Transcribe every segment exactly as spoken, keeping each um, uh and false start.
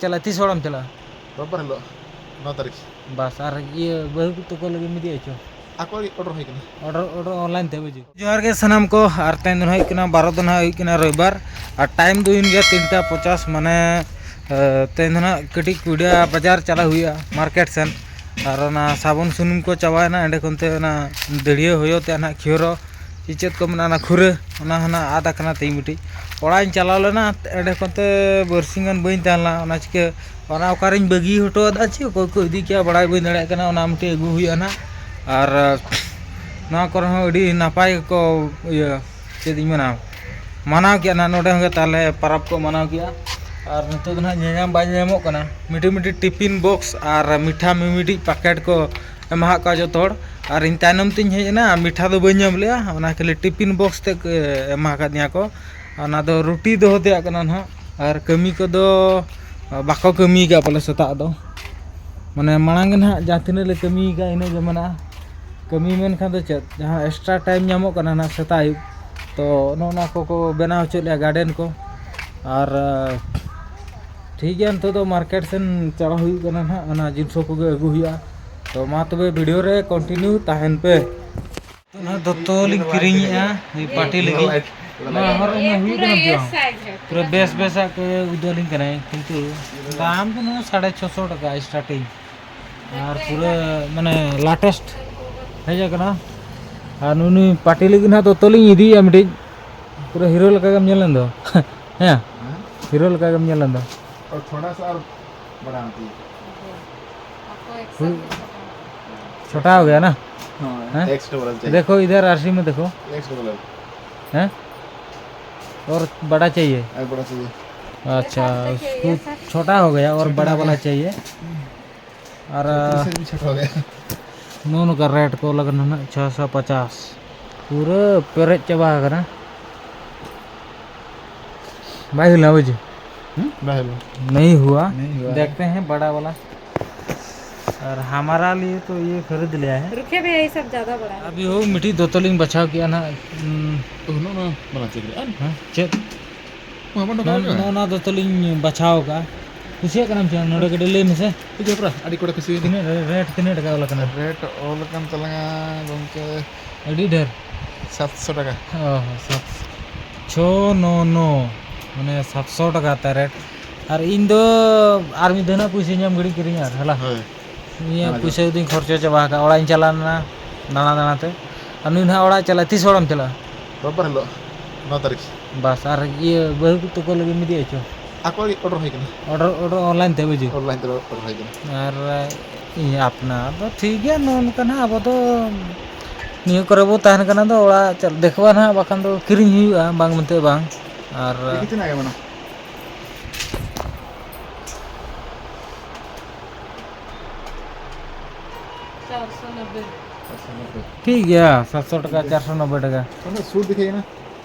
ᱪᱟᱞᱟᱜᱼᱟ, ᱛᱤᱥ ᱦᱚᱲᱮᱢ ᱪᱟᱞᱟᱜᱼᱟ? ᱨᱳᱵᱵᱟᱨ ᱦᱤᱞᱳᱜ, ᱱᱚ ᱛᱟᱹᱨᱤᱠᱷ᱾ ᱵᱟᱥ, ᱟᱨ ᱤᱭᱟᱹ ᱵᱟᱹᱦᱩ ᱛᱟᱠᱚ ᱞᱟᱹᱜᱤᱫ ᱮᱢ ᱤᱫᱤᱭᱟ ᱪᱚ? ᱟᱠᱚ ᱞᱟᱹᱜᱤᱫ ᱚᱰᱟᱨ ᱦᱩᱭ ᱠᱟᱱᱟ᱾ ᱚᱰᱟᱨ, ᱚᱰᱟᱨ ᱚᱱᱞᱟᱭᱤᱱ ᱛᱮ, ᱵᱩᱡᱷᱟᱹᱣ᱾ ᱡᱚᱦᱟᱨ ᱜᱮ ᱥᱟᱱᱟᱢ ᱠᱚ, ᱟᱨ ᱛᱮᱦᱮᱧ ᱫᱚ ᱱᱟᱦᱟᱜ ᱦᱩᱭᱩᱜ ᱠᱟᱱᱟ ᱵᱟᱨᱚ ᱫᱚ ᱱᱟᱦᱟᱜ ᱦᱩᱭᱩᱜ ᱠᱟᱱᱟ ᱨᱚᱵᱤᱵᱟᱨ, ᱟᱨ ᱴᱟᱭᱤᱢ ᱫᱚ ᱦᱩᱭᱮᱱ ᱜᱮᱭᱟ ᱛᱤᱱᱴᱟ ᱯᱚᱪᱟᱥ, ᱢᱟᱱᱮ, ᱮ, ᱛᱮᱦᱮᱧ ᱫᱚ ᱱᱟᱦᱟᱜ ᱠᱟᱹᱴᱤᱡ ᱠᱩᱭᱰᱟ ᱵᱟᱡᱟᱨ ᱪᱟᱞᱟᱜ ᱦᱩᱭᱩᱜᱼᱟ, ᱢᱟᱨᱠᱮᱴ ᱥᱮᱱ᱾ ᱟᱨ ᱚᱱᱟ ᱥᱟᱵᱚᱱ ᱥᱩᱱᱩᱢ ᱠᱚ ᱪᱟᱵᱟᱭᱮᱱᱟ, ᱮᱸᱰᱮ ᱠᱷᱚᱱ ᱛᱮ ᱚᱱᱟ ᱫᱟᱹᱲᱭᱟᱹ ᱦᱩᱭᱩᱜ ᱛᱮ ᱱᱟᱦᱟᱜ ᱠᱷᱤᱭᱳᱨᱚ ᱪᱮᱫ ᱪᱮᱫ ᱠᱚ ᱢᱮᱱᱟᱜᱼᱟ, ᱚᱱᱟ ᱠᱷᱩᱨᱟᱹ, ᱚᱱᱟ ᱦᱚᱸ ᱱᱟᱜ ᱟᱫ ᱟᱠᱟᱱᱟ ᱛᱤᱧ ᱢᱤᱫᱴᱤᱡ᱾ ᱚᱲᱟᱜ ᱤᱧ ᱪᱟᱞᱟᱣ ᱞᱮᱱᱟ, ᱮᱸᱰᱮ ᱠᱷᱚᱱ ᱛᱮ ᱵᱟᱨᱥᱤᱧ ᱜᱟᱱ ᱵᱟᱹᱧ ᱛᱟᱦᱮᱸ ᱞᱮᱱᱟ, ᱚᱱᱟ ᱪᱤᱠᱟᱹ ᱚᱱᱟ ᱚᱠᱟᱨᱤᱧ ᱵᱟᱹᱜᱤ ᱦᱚᱴᱚ ᱟᱫᱟ, ᱪᱮᱫ ᱚᱠᱚᱭ ᱠᱚ ᱤᱫᱤ ᱠᱮᱜᱼᱟ, ᱵᱟᱲᱟᱭ ᱵᱟᱹᱧ ᱫᱟᱲᱮᱭᱟᱜ ᱠᱟᱱᱟ᱾ ᱚᱱᱟ ᱢᱤᱫᱴᱤᱡ ᱟᱹᱜᱩ ᱦᱩᱭᱩᱜᱼᱟ ᱱᱟᱜ᱾ ᱟᱨ, ᱱᱚᱣᱟ ᱠᱚᱨᱮ ᱦᱚᱸ ᱟᱹᱰᱤ ᱱᱟᱯᱟᱭ ᱜᱮᱠᱚ, ᱤᱭᱟᱹ, ᱪᱮᱫ ᱤᱧ ᱢᱮᱱᱟ, ᱢᱟᱱᱟᱣ ᱠᱮᱜᱼᱟ ᱱᱟᱜ᱾ ᱱᱚᱰᱮ ᱦᱚᱸ ᱛᱟᱦᱞᱮ ᱯᱟᱨᱟᱵᱽ ᱠᱚ ᱢᱟᱱᱟᱣ ᱠᱮᱜᱼᱟ᱾ ᱟᱨ ᱱᱤᱛᱚᱜ ᱫᱚ ᱱᱟᱜ ᱧᱮᱧᱟᱢ ᱵᱟᱭ ᱧᱟᱢᱚᱜ ᱠᱟᱱᱟ᱾ ᱢᱤᱫᱴᱤᱡ ᱢᱤᱫᱴᱤᱡ ᱴᱤᱯᱤᱱ ᱵᱚᱠᱥ ᱟᱨ ᱢᱤᱴᱷᱟ ᱢᱤᱢᱤᱴᱤᱡ ᱯᱟᱠᱮᱴ ᱠᱚ ᱮᱢᱟᱦᱟᱫ ᱠᱚᱣᱟ ᱡᱚᱛᱚ ᱦᱚᱲ᱾ ᱟᱨ ᱤᱧ ᱛᱟᱭᱱᱚᱢ ᱛᱤᱧ ᱦᱮᱡ ᱮᱱᱟ, ᱟᱨ ᱢᱤᱴᱷᱟ ᱫᱚ ᱵᱟᱹᱧ ᱧᱟᱢ ᱞᱮᱜᱼᱟ, ᱚᱱᱟ ᱠᱷᱟᱹᱞᱤ ᱴᱤᱯᱤᱱ ᱵᱚᱠᱥ ᱛᱮᱫ ᱠᱚ ᱮᱢᱟ ᱟᱠᱟᱫᱤᱧᱟ ᱠᱚ᱾ ᱚᱱᱟ ᱫᱚ ᱨᱩᱴᱤ ᱫᱚᱦᱚ ᱛᱮᱭᱟᱜ ᱠᱟᱱᱟ ᱱᱟᱦᱟᱜ, ᱟᱨ ᱠᱟᱹᱢᱤ ᱠᱚᱫᱚ ᱵᱟᱠᱚ ᱠᱟᱹᱢᱤ ᱟᱠᱟᱫ ᱯᱟᱞᱮ ᱥᱮᱛᱟᱜ ᱫᱚ, ᱢᱟᱱᱮ ᱢᱟᱲᱟᱝ ᱜᱮ ᱱᱟᱦᱟᱜ ᱡᱟᱦᱟᱸ ᱛᱤᱱᱟᱹᱜ ᱞᱮ ᱠᱟᱹᱢᱤ ᱟᱠᱟᱫ ᱤᱱᱟᱹᱜ ᱜᱮ ᱢᱮᱱᱟᱜᱼᱟ᱾ ᱠᱟᱹᱢᱤ ᱢᱮᱱᱠᱷᱟᱱ ᱫᱚ ᱪᱮᱫ, ᱡᱟᱦᱟᱸ ᱮᱠᱥᱴᱨᱟ ᱴᱟᱭᱤᱢ ᱧᱟᱢᱚᱜ ᱠᱟᱱᱟ ᱱᱟᱦᱟᱜ ᱥᱮᱛᱟᱜ ᱟᱹᱭᱩᱵ, ᱛᱚ ᱱᱚᱜᱼᱚ ᱱᱚᱣᱟ ᱠᱚᱠᱚ ᱵᱮᱱᱟᱣ ᱦᱚᱪᱚᱭᱮᱫ ᱞᱮᱭᱟ ᱜᱟᱨᱰᱮᱱ ᱠᱚ᱾ ᱟᱨ ᱴᱷᱤᱠ ᱜᱮᱭᱟ, ᱱᱤᱛᱚᱜ ᱫᱚ ᱢᱟᱨᱠᱮᱴ ᱥᱮᱱ ᱪᱟᱞᱟᱣ ᱦᱩᱭᱩᱜ ᱠᱟᱱᱟ ᱱᱟᱦᱟᱜ, ᱚᱱᱟ ᱡᱤᱱᱤᱥ ᱠᱚᱜᱮ ᱟᱹᱜᱩ ᱦᱩᱭᱩᱜᱼᱟ᱾ ᱛᱚ ᱢᱟ ᱛᱚᱵᱮ ᱵᱷᱤᱰᱤᱭᱳ ᱨᱮ ᱠᱚᱱᱴᱤᱱᱤᱭᱩ ᱛᱟᱦᱮᱱ ᱯᱮ᱾ ᱱᱤᱛᱚᱜ ᱱᱟᱦᱟᱜ ᱫᱚᱛᱚ ᱞᱤᱧ ᱠᱤᱨᱤᱧᱮᱜᱼᱟ, ᱱᱤᱭᱟᱹ ᱯᱟᱨᱴᱤ ᱞᱟᱹᱜᱤᱫ᱾ ᱱᱚᱣᱟ ᱦᱚᱨᱚᱜ ᱢᱟ ᱦᱩᱭᱩᱜ ᱠᱟᱱᱟ ᱪᱚᱝ? ᱯᱩᱨᱟᱹ ᱵᱮᱥ ᱵᱮᱥᱟᱜ ᱠᱚ ᱩᱫᱩᱜ ᱟᱹᱞᱤᱧ ᱠᱟᱱᱟᱭ, ᱠᱤᱱᱛᱩ ᱫᱟᱢ ᱫᱚ ᱱᱚᱣᱟ ᱥᱟᱲᱮ ᱪᱷᱚᱥᱚ ᱴᱟᱠᱟ ᱥᱴᱟᱨᱴᱤᱝ᱾ ᱟᱨ ᱯᱩᱨᱟᱹ ᱢᱟᱱᱮ ᱞᱟᱴᱮᱥᱴ ᱦᱮᱡ ᱟᱠᱟᱱᱟ᱾ ᱟᱨ ᱱᱩᱭ, ᱱᱩᱭ ᱯᱟᱨᱴᱤ ᱞᱟᱹᱜᱤᱫ ᱱᱟᱦᱟᱜ ᱫᱚᱛᱚ ᱞᱤᱧ ᱤᱫᱤᱭᱮᱜᱼᱟ ᱢᱤᱫᱴᱤᱡ, ᱯᱩᱨᱟᱹ ᱦᱤᱨᱳ ᱞᱮᱠᱟ ᱜᱮᱢ ᱧᱮᱞ ᱞᱮᱱ ᱫᱚ᱾ ᱦᱮᱸ, ᱦᱤᱨᱳ ᱞᱮᱠᱟ ᱜᱮᱢ ᱧᱮᱞ ᱞᱮᱱ ᱫᱚ᱾ और थोड़ा सा और बढ़ाना चाहिए। छोटा हो गया ना? हाँ, हैं? एक्स डबल एल चाहिए। देखो इधर आरसी में देखो। X double L. हैं? और बड़ा चाहिए? और बड़ा चाहिए। अच्छा, ये उसको छोटा हो गया और बड़ा वाला चाहिए। ᱟᱨ ᱱᱚᱜᱼᱚ ᱱᱚᱝᱠᱟ ᱨᱮᱴ ᱠᱚ ᱞᱟᱜᱟᱜ ᱱᱟᱦᱟᱜ ᱪᱷᱚᱥᱚ ᱯᱚᱪᱟᱥ᱾ ᱯᱩᱨᱟᱹ ᱯᱮᱨᱮᱡ ᱪᱟᱵᱟ ᱟᱠᱟᱱᱟ᱾ ᱵᱟᱭ ᱦᱩᱭ ᱞᱮᱱᱟ ᱵᱩᱡᱷᱟᱹᱣ? ᱦᱩᱸ? ᱵᱟᱭ ᱦᱩᱭ ᱞᱮᱱᱟ᱾ नहीं हुआ। नहीं हुआ है। देखते हैं बड़ा वाला। और हमारा लिए तो ये खरीद लिया है। रुके भैया, ये सब ज़्यादा बड़ा है। ᱟᱹᱵᱤ ᱦᱳ ᱢᱤᱫᱴᱤᱡ ᱫᱚᱛᱚ ᱞᱤᱧ ᱵᱟᱪᱷᱟᱣ ᱠᱮᱜᱼᱟ ᱱᱟᱦᱟᱜ᱾ ᱩᱸ, ᱛᱚ ᱱᱚᱜᱼᱚ ᱱᱚᱣᱟ ᱵᱟᱞᱟ ᱪᱮᱫ ᱨᱮ? ᱦᱮᱸ, ᱪᱮᱫ? ᱱᱚᱣᱟ ᱵᱚᱱ ᱱᱚᱜᱼᱚ, ᱰᱚᱠᱟᱣ ᱠᱟᱱᱟ? ᱱᱚᱜᱼᱚ ᱱᱚᱣᱟ ᱫᱚᱛᱚ ᱞᱤᱧ ᱵᱟᱪᱷᱟᱣ ᱠᱟᱜᱼᱟ᱾ ᱠᱩᱥᱤᱭᱟᱜ ᱠᱟᱱᱟᱢ ᱪᱮ? ᱱᱚᱰᱮ ᱠᱟᱹᱴᱤᱡ ᱞᱟᱹᱭ ᱢᱮᱥᱮ᱾ ᱦᱤᱡᱩᱜ ᱯᱮ, ᱟᱹᱰᱤ ᱠᱚᱲᱟ ᱠᱩᱥᱤ ᱦᱩᱭᱱᱟ᱾ ᱛᱤᱱᱟᱹᱜ ᱨᱮ-, ᱨᱮᱴ ᱛᱤᱱᱟᱹᱜ ᱴᱟᱠᱟ ᱚᱞ ᱟᱠᱟᱱᱟ? ᱨᱮᱴ ᱚᱞ ᱟᱠᱟᱱ ᱛᱟᱞᱟᱝᱟ ᱜᱚᱢᱠᱮ ᱟᱹᱰᱤ ᱰᱷᱮᱨ᱾ ᱥᱟᱛᱥᱚ ᱴᱟᱠᱟ᱾ ᱚ, ᱥᱟᱛ, ᱪᱷᱚ ᱱᱚ ᱱᱚ, ᱢᱟᱱᱮ ᱥᱟᱛᱥᱚ ᱴᱟᱠᱟ ᱛᱮ ᱨᱮᱴ᱾ ᱟᱨ ᱤᱧ ᱫᱚ ᱟᱨ ᱢᱤᱫ ᱫᱷᱟᱣ ᱱᱟᱜ ᱯᱩᱭᱥᱟᱹ ᱧᱟᱢ ᱜᱷᱟᱹᱲᱤᱡ ᱠᱤᱨᱤᱧᱟ ᱟᱨ ᱦᱮᱞᱟ᱾ ᱦᱳᱭ᱾ ᱱᱤᱭᱟᱹ ᱦᱮᱸ, ᱯᱩᱭᱥᱟᱹ ᱡᱩᱫᱤᱧ ᱠᱷᱚᱨᱪᱟ ᱪᱟᱵᱟ ᱟᱠᱟᱫ, ᱚᱲᱟᱜ ᱤᱧ ᱪᱟᱞᱟᱣ ᱞᱮᱱᱟ ᱫᱟᱬᱟ ᱫᱟᱬᱟ ᱛᱮ᱾ ᱟᱨ ᱱᱩᱭ ᱱᱟᱦᱟᱜ ᱚᱲᱟᱜ ᱪᱟᱞᱟᱜ, ᱛᱤᱥ ᱚᱲᱟᱜ ᱮᱢ ᱪᱟᱞᱟᱜᱼᱟ? ᱨᱳᱵᱵᱟᱨ ᱦᱤᱞᱳᱜ, ᱱᱚ ᱛᱟᱹᱨᱤᱠᱷ᱾ ᱵᱟᱥ, ᱟᱨ ᱤᱭᱟᱹ ᱵᱟᱹᱦᱩ ᱛᱟᱠᱚ ᱞᱟᱹᱜᱤᱫ ᱮᱢ ᱤᱫᱤᱭᱟ ᱪᱚ? ᱟᱠᱚ ᱞᱟᱹᱜᱤᱫ ᱚᱰᱟᱨ ᱦᱩᱭ ᱠᱟᱱᱟ᱾ ᱚᱰᱟᱨ, ᱚᱰᱟᱨ ᱚᱱᱞᱟᱭᱤᱱ ᱛᱮ ᱵᱩᱡᱷᱟᱹᱣ? ᱚᱱᱞᱟᱭᱤᱱ ᱛᱮ ᱚᱰᱟᱨ ᱦᱩᱭ ᱠᱟᱱᱟ᱾ ᱟᱨ ᱤᱭᱟᱹ ᱟᱯᱱᱟᱨ ᱫᱚ ᱴᱷᱤᱠ ᱜᱮᱭᱟ, ᱱᱚᱜᱼᱚ ᱱᱚᱝᱠᱟ ᱱᱟᱦᱟᱜ ᱟᱵᱚ ᱫᱚ ᱱᱤᱭᱟᱹ ᱠᱚᱨᱮ ᱵᱚ ᱛᱟᱦᱮᱱ ᱠᱟᱱᱟ ᱫᱚ, ᱚᱲᱟᱜ ᱪᱟᱞ-, ᱫᱮᱠᱷᱣᱟ ᱱᱟᱦᱟᱜ, ᱵᱟᱠᱷᱟᱱ ᱫᱚ ᱠᱤᱨᱤᱧ ᱦᱩᱭᱩᱜᱼᱟ, ᱵᱟᱝ ᱢᱮᱱᱛᱮ ᱵᱟᱝ᱾ ᱟᱨ ᱪᱮᱫ ᱛᱤᱱᱟᱹᱜ ᱜᱮ ᱢᱮᱱᱟᱜᱼᱟ? ᱪᱟᱨᱥᱚ ᱱᱚᱵᱵᱳᱭ᱾ ᱴᱷᱤᱠ ᱜᱮᱭᱟ, ᱥᱟᱛᱥᱚ ᱴᱟᱠᱟ, ᱪᱟᱨᱥᱚ ᱱᱚᱵᱵᱳᱭ ᱴᱟᱠᱟ᱾ ᱚᱱᱟ ᱥᱩᱴ ᱫᱮᱠᱷᱟᱣ ᱠᱟᱱᱟ᱾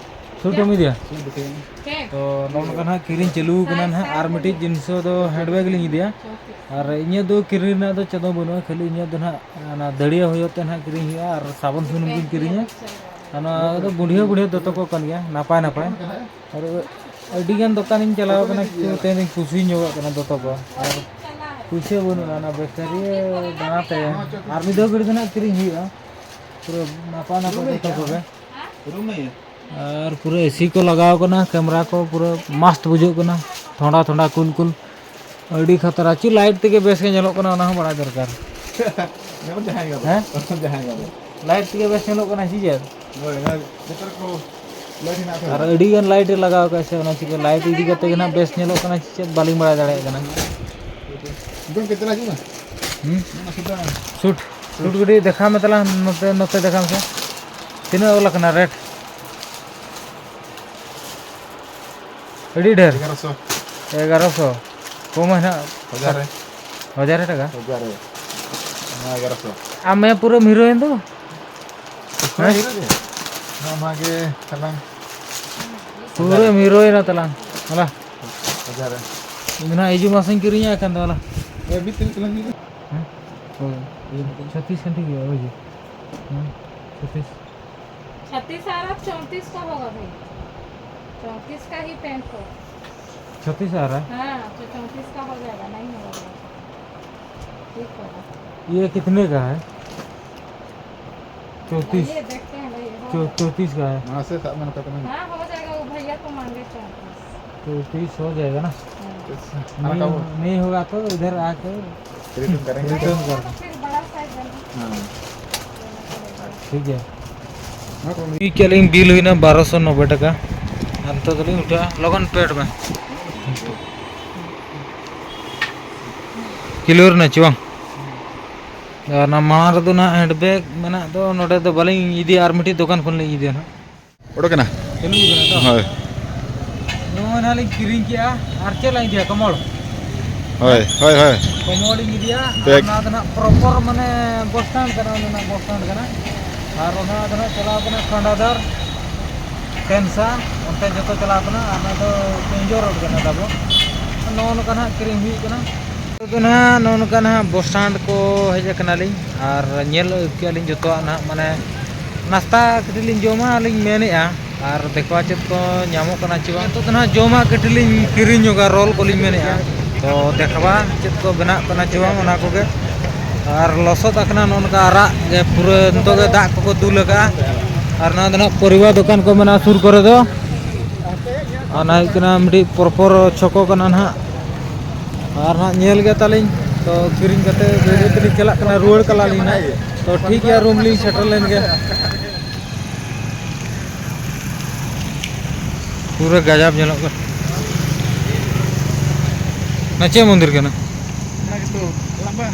ᱥᱩᱴ ᱮᱢ ᱤᱫᱤᱭᱟ? ᱥᱩᱴ ᱫᱮᱠᱷᱟᱣ ᱠᱟᱱᱟ᱾ ᱛᱚ, ᱱᱚᱜᱼᱚ ᱱᱚᱝᱠᱟ ᱱᱟᱦᱟᱜ ᱠᱤᱨᱤᱧ ᱪᱟᱹᱞᱩ ᱠᱟᱱᱟ ᱱᱟᱦᱟᱜ᱾ ᱟᱨ ᱢᱤᱫᱴᱤᱡ ᱡᱤᱱᱤᱥ ᱫᱚ ᱦᱮᱱᱰᱵᱮᱜᱽ ᱞᱤᱧ ᱤᱫᱤᱭᱟ᱾ ᱟᱨ ᱤᱧᱟᱹᱜ ᱫᱚ ᱠᱤᱨᱤᱧ ᱨᱮᱱᱟᱜ ᱫᱚ ᱪᱮᱫ ᱦᱚᱸ ᱵᱟᱹᱱᱩᱜᱼᱟ, ᱠᱷᱟᱹᱞᱤ ᱤᱧᱟᱹᱜ ᱫᱚ ᱱᱟᱦᱟᱜ ᱚᱱᱟ ᱫᱟᱹᱲᱤᱭᱟᱹ ᱦᱩᱭᱩᱜ ᱛᱮ ᱱᱟᱦᱟᱜ ᱠᱤᱨᱤᱧ ᱦᱩᱭᱩᱜᱼᱟ, ᱟᱨ ᱥᱟᱵᱚᱱ ᱥᱩᱱᱩᱢ ᱜᱤᱧ ᱠᱤᱨᱤᱧᱟ᱾ ᱟᱨ ᱱᱚᱣᱟ ᱫᱚ ᱵᱩᱰᱷᱤᱭᱟᱹ ᱵᱩᱰᱷᱤᱭᱟᱹ ᱫᱚᱛᱚ ᱠᱚ ᱠᱟᱱ ᱜᱮᱭᱟ, ᱱᱟᱯᱟᱭ ᱱᱟᱯᱟᱭ᱾ ᱟᱨ ᱟᱹᱰᱤ ᱜᱟᱱ ᱫᱚᱠᱟᱱᱤᱧ ᱪᱟᱞᱟᱣ ᱠᱟᱱᱟ, ᱠᱤᱱᱛᱩ ᱛᱮᱦᱮᱧ ᱫᱚᱧ ᱠᱩᱥᱤᱧ ᱧᱚᱜᱚᱜ ᱠᱟᱱᱟ ᱫᱚᱛᱚ ᱠᱚ᱾ ᱟᱨ ᱯᱩᱭᱥᱟᱹ ᱵᱟᱹᱱᱩᱜᱼᱟ, ᱚᱱᱟ ᱵᱮᱠᱟᱨᱤ ᱫᱟᱬᱟ ᱛᱮ᱾ ᱟᱨ ᱢᱤᱫ ᱫᱷᱟᱣ ᱜᱟᱹᱰᱤ ᱫᱚ ᱱᱟᱦᱟᱜ ᱠᱤᱨᱤᱧ ᱦᱩᱭᱩᱜᱼᱟ, ᱯᱩᱨᱟᱹ ᱱᱟᱯᱟᱭ ᱱᱟᱯᱟᱭ ᱫᱚᱛᱚ ᱠᱚᱜᱮ᱾ ᱟᱨ ᱯᱩᱨᱟᱹ ᱮᱥᱤ ᱠᱚ ᱞᱟᱜᱟᱣ ᱠᱟᱱᱟ, ᱠᱮᱢᱮᱨᱟ ᱠᱚ ᱯᱩᱨᱟᱹ ᱢᱟᱥᱛ ᱵᱩᱡᱷᱟᱹᱜ ᱠᱟᱱᱟ, ᱴᱷᱚᱸᱰᱟ ᱴᱷᱚᱸᱰᱟ ᱠᱩᱞ ᱠᱩᱞ᱾ ᱟᱹᱰᱤ ᱠᱷᱟᱛᱨᱟ᱾ ᱪᱮᱫ ᱞᱟᱭᱤᱴ ᱛᱮᱜᱮ ᱵᱮᱥ ᱜᱮ ᱧᱮᱞᱚᱜ ᱠᱟᱱᱟ, ᱚᱱᱟ ᱦᱚᱸ ᱵᱟᱲᱟᱭ ᱫᱚᱨᱠᱟᱨ᱾ ᱧᱮᱞ ᱡᱟᱦᱟᱸᱭ ᱜᱮ ᱦᱮᱸ? ᱡᱟᱦᱟᱸᱭ ᱜᱮ᱾ ᱞᱟᱭᱤᱴ ᱛᱮᱜᱮ ᱵᱮᱥ ᱧᱮᱞᱚᱜ ᱠᱟᱱᱟ ᱥᱮ ᱪᱮᱫ? ᱦᱳᱭ, ᱦᱳᱭ, ᱡᱚᱛᱚ ᱨᱚᱠᱚᱢ ᱞᱟᱭᱤᱴ ᱦᱮᱱᱟᱜᱼᱟ᱾ ᱟᱨ ᱟᱹᱰᱤ ᱜᱟᱱ ᱞᱟᱭᱤᱴ ᱮ ᱞᱟᱜᱟᱣ ᱟᱠᱟᱫ ᱥᱮ, ᱚᱱᱟ ᱪᱤᱠᱟᱹ ᱞᱟᱭᱤᱴ ᱤᱫᱤ ᱠᱟᱛᱮ ᱜᱮ ᱱᱟᱦᱟᱜ ᱵᱮᱥ ᱧᱮᱞᱚᱜ ᱠᱟᱱᱟ ᱥᱮ ᱪᱮᱫ, ᱵᱟᱹᱞᱤᱧ ᱵᱟᱲᱟᱭ ᱫᱟᱲᱮᱭᱟᱜ ᱠᱟᱱᱟ᱾ ᱜᱚᱢᱠᱮ, ᱪᱟᱞᱟᱜ ᱦᱤᱡᱩᱜ ᱢᱮ᱾ ᱦᱩᱸ? ᱚᱱᱟ ᱥᱩᱫᱷᱟ᱾ ᱥᱩᱴ, ᱥᱩᱴ ᱠᱟᱹᱴᱤᱡ ᱫᱮᱠᱷᱟᱣ ᱢᱮ ᱛᱟᱞᱟᱝ, ᱱᱚᱛᱮ, ᱱᱚᱛᱮ ᱫᱮᱠᱷᱟᱣ ᱢᱮᱥᱮ᱾ ᱛᱤᱱᱟᱹᱜ ᱚᱞ ᱟᱠᱟᱱᱟ ᱨᱮᱴ? ᱟᱹᱰᱤ ᱰᱷᱮᱨ᱾ ᱮᱜᱟᱨᱚᱥᱚ᱾ ᱮᱜᱟᱨᱚᱥᱚ᱾ ᱠᱚᱢ ᱦᱮᱱᱟᱜ᱾ ᱦᱟᱡᱟᱨ ᱨᱮ᱾ ᱦᱟᱡᱟᱨ ᱴᱟᱠᱟ? ᱦᱟᱡᱟᱨ ᱨᱮ᱾ ᱱᱚᱣᱟ ᱮᱜᱟᱨᱚᱥᱚ᱾ ᱟᱢ ᱢᱮ ᱯᱩᱨᱟᱹᱢ ᱦᱤᱨᱳᱭᱤᱱ ᱫᱚ᱾ ᱦᱮᱸ, ᱦᱮᱸ? ᱦᱤᱨᱳ ᱜᱮ᱾ ᱱᱚᱣᱟ ᱜᱮ ᱛᱟᱞᱟᱝ᱾ ᱯᱩᱨᱟᱹᱢ ᱦᱤᱨᱳᱭᱤᱱᱟ ᱛᱟᱞᱟᱝ᱾ ᱦᱚᱞᱟ᱾ ᱦᱟᱡᱟᱨ ᱨᱮ᱾ ᱤᱧ ᱫᱚ ᱱᱟᱦᱟᱜ ᱦᱤᱡᱩᱜ ᱢᱟᱥᱮᱧ ᱠᱤᱨᱤᱧᱟ ᱮᱠᱷᱟᱱ ᱫᱚ ᱦᱚᱞᱟ᱾ ᱮ, ᱢᱤᱫ ᱛᱤᱱᱟᱹᱜ ᱛᱟᱞᱟᱝ ᱦᱩᱭᱩᱜᱼᱟ? ᱦᱮᱸ? ᱦᱳᱭ᱾ ᱪᱷᱚᱛᱤᱥ ᱠᱷᱟᱱ ᱴᱷᱤᱠ ᱜᱮᱭᱟ, ᱦᱳᱭ ᱡᱮ᱾ ᱦᱮᱸ? ᱪᱷᱚᱛᱤᱥ᱾ छत्तीस आ रहा, चौंतीस का होगा भाई, चौंतीस का ही पैंट हो। छत्तीस आ रहा है। हाँ, तो चौंतीस का हो जाएगा, नहीं होगा। ठीक होगा। ये कितने का है? चौंतीस। ये देखते हैं भाई, हो चौ-, चौंतीस का है। हाँ, से सात महीने तक में। हाँ, हो जाएगा, वो भैया को मांगे चौंतीस। चौंतीस हो जाएगा ना? हाँ। नहीं, नहीं होगा तो इधर आके रिटर्न करेंगे। रिटर्न कर। तो फिर बड़ा साइज है ना? हाँ। ठीक है। हाँ, तो ᱤᱧ ᱠᱮᱫ ᱞᱤᱧ ᱵᱤᱞ ᱦᱩᱭᱱᱟ ᱵᱟᱨᱚᱥᱚ ᱱᱚᱵᱵᱳᱭ ᱴᱟᱠᱟ᱾ ᱟᱨ ᱱᱤᱛᱚᱜ ᱫᱚᱞᱤᱧ ᱩᱴᱷᱟᱹᱜᱼᱟ ᱞᱚᱜᱚᱱ ᱯᱮᱰ ᱢᱮ᱾ ᱠᱤᱞᱳ ᱨᱮᱱᱟᱜ ᱪᱮ ᱵᱟᱝ? ᱟᱨ ᱚᱱᱟ ᱢᱟᱲᱟᱝ ᱨᱮᱫᱚ ᱱᱟᱦᱟᱜ ᱦᱮᱱᱰᱵᱮᱜᱽ ᱢᱮᱱᱟᱜ ᱫᱚ, ᱱᱚᱰᱮ ᱫᱚ ᱵᱟᱹᱞᱤᱧ ᱤᱫᱤᱭᱟ, ᱟᱨ ᱢᱤᱫᱴᱤᱡ ᱫᱚᱠᱟᱱ ᱠᱷᱚᱱ ᱞᱤᱧ ᱤᱫᱤᱭᱟ ᱱᱟᱦᱟᱜ᱾ ᱚᱰᱚᱠᱮᱱᱟ? ᱪᱟᱹᱞᱩ ᱠᱟᱱᱟ ᱛᱚ? ᱦᱳᱭ᱾ ᱱᱚᱜᱼᱚᱭ ᱱᱟᱦᱟᱜ ᱞᱤᱧ ᱠᱤᱨᱤᱧ ᱠᱮᱜᱼᱟ᱾ ᱟᱨ ᱪᱮᱫ ᱞᱟᱝ ᱤᱫᱤᱭᱟ, ᱠᱚᱢᱚᱞ? ᱦᱳᱭ, ᱦᱳᱭ, ᱦᱳᱭ᱾ ᱠᱚᱢᱚᱞ ᱤᱧ ᱤᱫᱤᱭᱟ, ᱟᱨ ᱵᱮᱜᱽ᱾ ᱚᱱᱟ ᱫᱚ ᱱᱟᱦᱟᱜ ᱯᱨᱚᱯᱚᱨ ᱢᱟᱱᱮ ᱵᱚᱥ ᱥᱴᱮᱱᱰ ᱠᱟᱱᱟ, ᱚᱱᱟ ᱨᱮᱱᱟᱜ ᱵᱚᱥ ᱥᱴᱮᱱᱰ ᱠᱟᱱᱟ᱾ ᱟᱨ ᱚᱱᱟ ᱫᱚ ᱱᱟᱦᱟᱜ ᱪᱟᱞᱟᱣ ᱠᱟᱱᱟ ᱠᱷᱟᱸᱰᱟᱫᱟᱨ, ᱴᱮᱱᱥᱟ, ᱚᱱᱛᱮ ᱡᱚᱛᱚ ᱪᱟᱞᱟᱣ ᱠᱟᱱᱟ᱾ ᱟᱨ ᱚᱱᱟ ᱫᱚ ᱠᱮᱸᱡᱚ ᱨᱳᱰ ᱠᱟᱱᱟ ᱛᱟᱵᱚ᱾ ᱱᱚᱜᱼᱚ ᱱᱚᱝᱠᱟ ᱱᱟᱦᱟᱜ ᱠᱤᱨᱤᱧ ᱦᱩᱭᱩᱜ ᱠᱟᱱᱟ᱾ ᱱᱤᱛᱚᱜ ᱫᱚ ᱱᱟᱦᱟᱜ ᱱᱚᱜᱼᱚ ᱱᱚᱝᱠᱟ ᱱᱟᱦᱟᱜ ᱵᱚᱥ ᱥᱴᱮᱱᱰ ᱠᱚ ᱦᱮᱡ ᱟᱠᱟᱱᱟᱞᱤᱧ ᱟᱨ ᱧᱮᱞ ᱟᱹᱜᱩ ᱠᱮᱜᱼᱟ ᱞᱤᱧ ᱡᱚᱛᱚᱣᱟᱜ ᱱᱟᱦᱟᱜ, ᱢᱟᱱᱮ ᱱᱟᱥᱛᱟ ᱠᱟᱹᱴᱤᱡ ᱞᱤᱧ ᱡᱚᱢᱟ ᱞᱤᱧ ᱢᱮᱱᱮᱫᱼᱟ ᱟᱨ ᱫᱮᱠᱷᱟᱣᱟ ᱪᱮᱫ ᱠᱚ ᱧᱟᱢᱚᱜ ᱠᱟᱱᱟ ᱪᱮ ᱵᱟᱝ᱾ ᱱᱤᱛᱚᱜ ᱫᱚ ᱱᱟᱦᱟᱜ ᱡᱚᱢᱟᱜ ᱠᱟᱹᱴᱤᱡ ᱞᱤᱧ ᱠᱤᱨᱤᱧ ᱧᱚᱜᱟ, ᱨᱳᱞ ᱠᱚᱞᱤᱧ ᱢᱮᱱᱮᱫᱼᱟ᱾ ᱛᱚ ᱫᱮᱠᱷᱟᱣᱟ ᱪᱮᱫ ᱠᱚ ᱵᱮᱱᱟᱜ ᱠᱟᱱᱟ ᱪᱮ ᱵᱟᱝ ᱚᱱᱟ ᱠᱚᱜᱮ᱾ ᱟᱨ ᱞᱚᱥᱚᱫ ᱟᱠᱟᱱᱟ ᱱᱚᱜᱼᱚ ᱱᱚᱝᱠᱟ ᱟᱨᱟᱜ ᱜᱮ ᱯᱩᱨᱟᱹ, ᱱᱤᱛᱚᱜ ᱜᱮ ᱫᱟᱜ ᱠᱚᱠᱚ ᱫᱩᱞ ᱟᱠᱟᱫᱼᱟ᱾ ᱟᱨ ᱱᱚᱣᱟ ᱫᱚ ᱱᱟᱦᱟᱜ ᱯᱚᱨᱤᱵᱟ ᱫᱚᱠᱟᱱ ᱠᱚ ᱢᱮᱱᱟᱜᱼᱟ ᱥᱩᱨ ᱠᱚᱨᱮ ᱫᱚ᱾ ᱟᱨ ᱚᱱᱟ ᱦᱩᱭᱩᱜ ᱠᱟᱱᱟ ᱢᱤᱫᱴᱤᱡ ᱯᱚᱨᱯᱚᱨ ᱪᱷᱚᱠᱚ ᱠᱟᱱᱟ ᱱᱟᱦᱟᱜ᱾ ᱟᱨ ᱱᱟᱦᱟᱜ ᱧᱮᱞ ᱜᱮ ᱛᱟᱞᱤᱧ, ᱛᱚ ᱠᱤᱨᱤᱧ ᱠᱟᱛᱮ ᱵᱟᱹᱭ ᱵᱟᱹᱭ ᱛᱮᱞᱤᱧ ᱪᱟᱞᱟᱜ ᱠᱟᱱᱟ, ᱨᱩᱣᱟᱹᱲ ᱠᱟᱞᱟ ᱞᱤᱧ ᱱᱟᱦᱟᱜ᱾ ᱛᱚ ᱴᱷᱤᱠ ᱜᱮᱭᱟ, ᱨᱩᱢ ᱞᱤᱧ ᱥᱮᱴᱮᱨ ᱞᱮᱱ ᱜᱮ᱾ ᱯᱩᱨᱟᱹ ᱜᱟᱡᱟᱵ ᱧᱮᱞᱚᱜ ᱠᱟᱱᱟ᱾ ᱚᱱᱟ ᱪᱮᱫ ᱢᱚᱱᱫᱤᱨ ᱠᱟᱱᱟ? ᱚᱱᱟ ᱜᱮᱛᱚ, ᱞᱟᱢᱵᱟ᱾